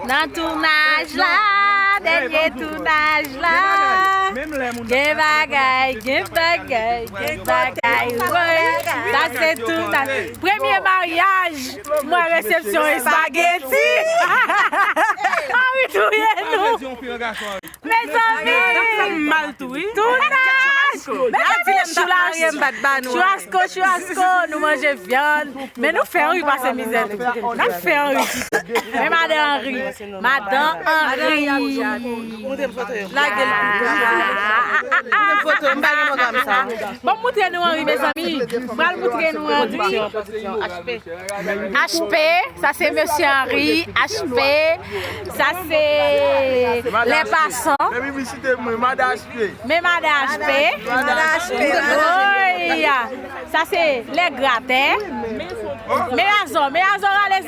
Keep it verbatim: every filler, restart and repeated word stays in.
Nan tounaj la, dènye tounaj la. Gen bagay, gen bagay, gen bagay, woy. Sa se tounaj. Premye maryaj, mwen resepsyon espageti. Anri touye nou. Mezanmi! Mal tou, wi. Tounaj! Men gade chou la, chou la. Chou asko, chou asko, nou manje vyann. Men nou fè anri pase mizè tou. N ap fè anri. Men madan anri. Madan anri. Lage l. Bon, moutre nou anri, mezanmi. Pral moutre nou anri. H P, sa se mesye Henry, H P, sa se lè pasan. Fè piblisite mwen, madan H P. Men madan H P. Madan H P. Woy, sa se lè gratè. Men azò, men azò rale